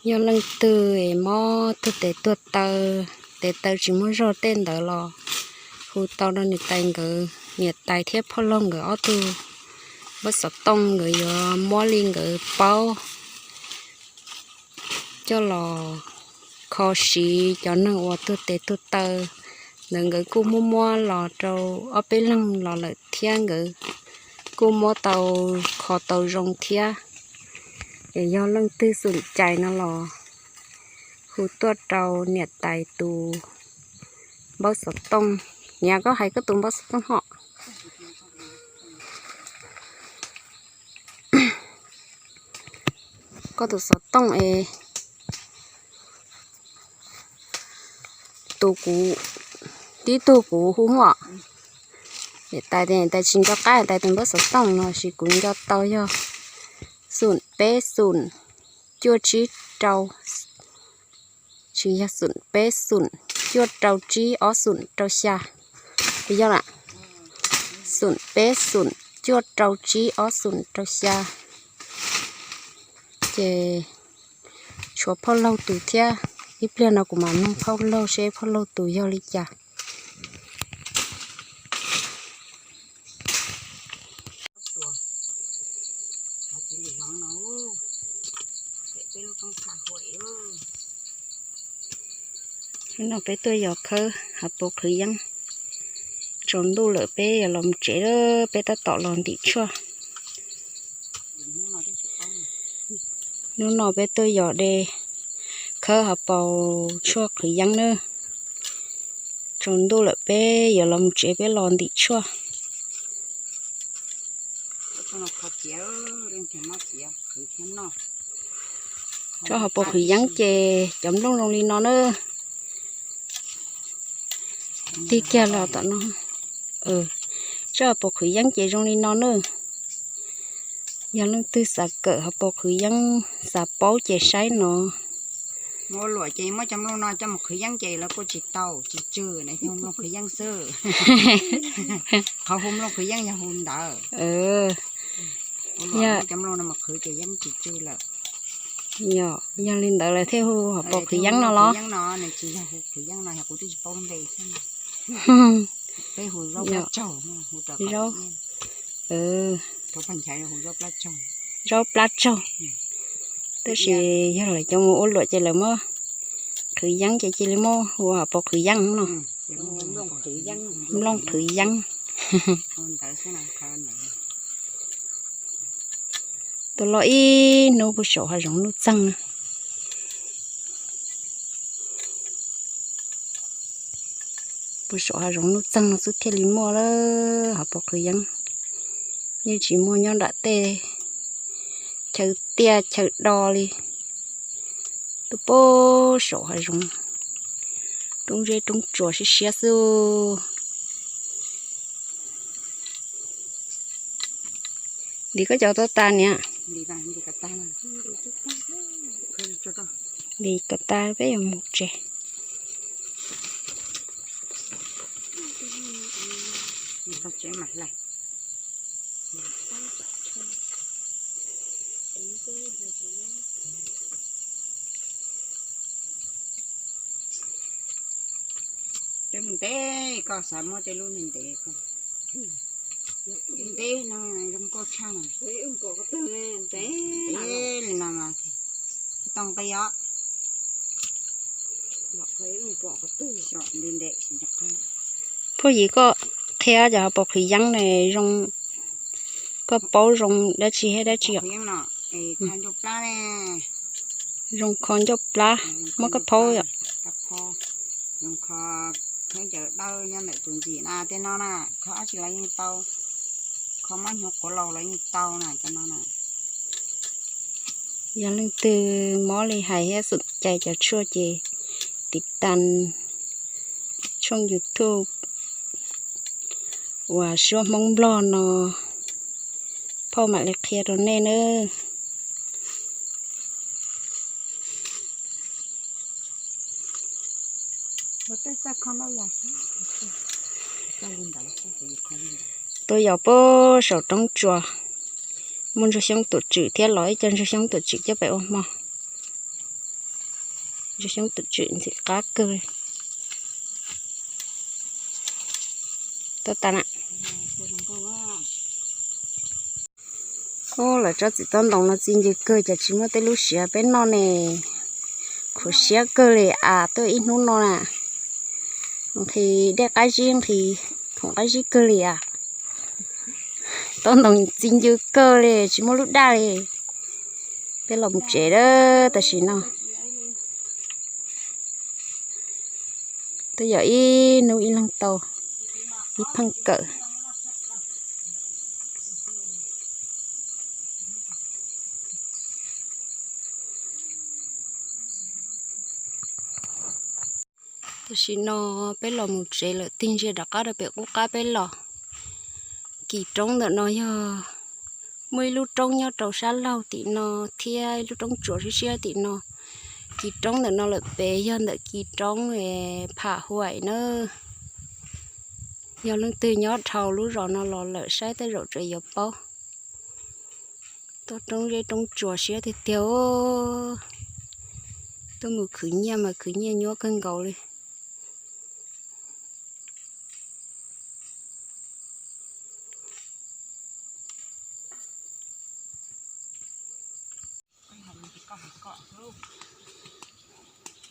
Yog leej twg es mob tug tes tuag taw, tes taw tsis muaj zog tej ntawd los hu tau rau niam tais nkawd, niam tais thiab phauj laug nkawd ob tug npawb xov tooj, nkawd yuav muab li nkawd paub coj los kho siv. Cov neeg uas tuag tes tuag taw ntawd nkawd kuj muab muab los rau ob peb leeg los lawm thiab, nkawd kuj muab tau kho tau zoo thiab. Es yog leej twg xum cais no los hu tuaj rau niam tais tus npawb xov tooj. Niam, koj hais koj tus npawb xov tooj hos. Koj tus xov tooj es tus kuv, tib tug kuv hu hos. Niam tais, niam tais tsis nco qab niam tais tus npawb xov tooj no, sis kuv nco tau yog xum peb xum cuaj tsib rau, tsis yog, xum peb xum cuaj rau tsib ob xum rau xya. Puas yog lawm? Xum peb xum cuaj rau tsib ob xum rau xya. Ces tshuav phauj laug tus thiab, ib pliag no kuv mam nug phauj laug seb phauj laug tus yog li cas. Hnub no peb tuaj yos khawb hav paus qhwv yeeb. Tsaus ntuj lawm peb yuav los mus tsev lawm, peb tab tom los ntim tshuaj. Hnub no peb tuaj yos de khawb hav paus tshuaj qhwv yeeb nawb. Tsaus ntuj lawm peb yuav los mus tsev, peb los ntim tshuaj. Tsob hav paus qhwv yeeb ces cov nplooj zoo li no nawb. Tig kiag los tom no. Tsob hav paus qhwv yeeb ces zoo li no nawb. Yog leej twg xav kawm hav paus qhwv yeeb, xav paub ces saib no. Muab ua luam ces muab cov nplooj no coj mus qhwv yeeb ces lawv kuj tsis tau, tsis tsw, nws hu nplooj qhwv yeeb xwb. Qhov hu nplooj qhwv yeeb yog hu ntawd. Ua luam muab cov nplooj no mus qhwv ces yeeb tsis tsw lawm. Yog, yog li ntawd lawv thiaj hu hav paus qhwv yeeb no los? Yeeb no nws tsis yog hu qhwv yeeb no, yog kuv twb tsis paub npe xwb. Peb hu zaub plab tsaug, hu rau zaub, hu zaub plab tsaug. Zaub plab tsaug. Tab sis yog lawv cov mus ua luam ces lawv muab qhwv yeeb ces cia li muab hu hav paus qhwv yeeb no. Nplooj qhwv yeeb. Tuaj loj ib hnub puag saum hav zoov nuj txeeg na. Puag saum hav zoov nuj txeeg no xwb thiaj li muaj lawm hav paus qhwv yeeb. Yeej tsis muaj nyob nram tej chaw tiaj chaw do li. Tuaj puag saum hav zoov, roob zeb roob tsuas siab siab xwb. Ntim koj cov tau tas niam. Ntim kom tas peb yuav mus tsev. Peb mus ntev, koj xav muab tej lub ntev ntev ko. Ntev no zoo nkauj tshaj. Ntev li no mas tsis tau nqi os. Phooj ywg, koj qhia cov hav paus qhwv yeeb ne zoo, koj paub zoo dab tsi thiab dab tsi os? Zoo kho ncauj plab, muab koj phaub yom. Zoo kho khaub ncaws dawb nyob ntawm tus ntxim na, tej no na, kho dab tsi los yeej tau, kho mob hnyuv quav laus los yeej tau na, cov no na. Yog leej twg mob li hais thiab xom cai cov tshuaj ces tiv tas tshooj YouTube uas Suab Hmoob Nplog no, phauj mam li qhia rau nej nawb. Tuaj yos puag saum roob tsuas, muaj ntsuag xyoob tuam tswm thiab, los ib co ntsuag xyoob tuam tswm coj pem ua hmo. Xyoob tus tswm ntxim qab kawg. Tuaj tas na. Ub, lawv tsob txiv tob ntoos no txi ncw kawg, cas tsis muaj tej lub siav peb noj ne. Khuv siab kawg li as, tuaj ib hnub no na. Nqhis dej qab zib, nqhis khoom qab zib kawg li as. Tob ntoos txi ncw kawg li, tsis muaj lub daj li. Peb los mus tsev lawm tam sim no. Twb yog ib hnub ib leeg tau ib pheej kawm. Tam sim no peb los mus tsev lawm, tig ntsia rov qab rau pem qub qab peb los. Kis roob ntawm no yog muaj ib lub roob nyob rau sab laug tim no thiab ib lub roob tsuas siab siab tim no. Kis roob ntawm no lawm pem yog ntawm kis roob Pham Huaim na. Yog leej twg nyob dhau lub zos no los lawm saib tej zaum tseem yuav paub. Tuaj roob zeb roob tsuas siab tiag tiag. Tuaj mus khwv nyiaj mas khwv nyiaj nyuaj kawg nkaus li.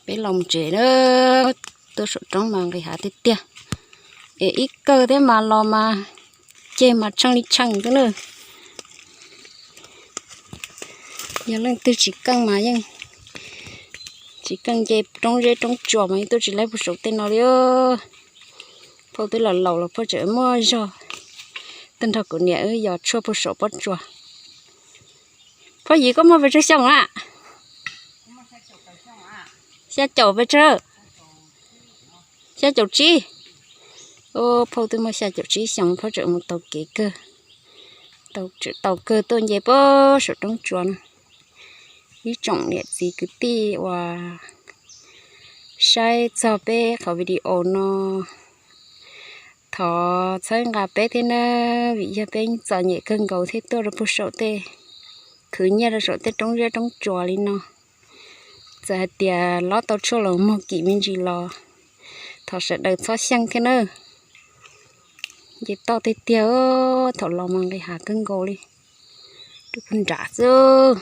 Peb los mus tsev na, tuaj saum roob mas nqis hav tiag tiag. Es ib kawg thiab mas los mas ceg mas tshee li tshee xwb na. Yog leej twg tsis keej mas yeej tsis keej nce roob zeb roob tsuas mas yeej tuaj tsis laib puag saum tej no li. Phauj twb los laus los phauj tseem muaj zog tuaj nrog kuv niam wb yos tshuaj puag saum pob tsuas. Phauj Yim, koj muaj pes tsawg xyoo a? Xya caum pes tsawg? Xya caum tsib. Phauj twb muaj xya caum tsib xyoo, phauj tseem mus taus kev kawg, tseem taus kawg tuaj nce puag saum roob tsuas no. Ib tsoom niam txiv kwv tij uas saib txog peb qhov video no, thov txhawb nqa peb thiab nawb, vim yog peb txom nyem kawg nkaus thiaj tuaj rau puag saum tej, khwv nyiaj rau saum tej roob zeb roob tsuas li no. Txawm hais tias lob tau tshuaj los muag kim me ntsis los thov sawv daws txhob xyeej thiab nawb. Nce toj tiag tiag, thaum los mas nqis hav kawg nkaus li, rau puag nram xwb.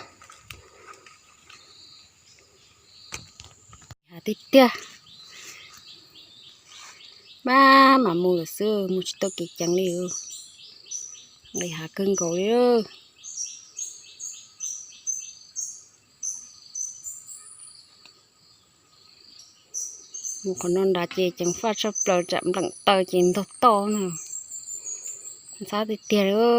Hav tiag tiag, maj mam mus lawm xwb, mus tsis tau kev ceev li. Nqis hav kawg nkaus li. Mus qhov no nrad ces ceev faj tshaj plaws, tsam npleem taw ces ntog toj no. Ntxhab tiag tiag li.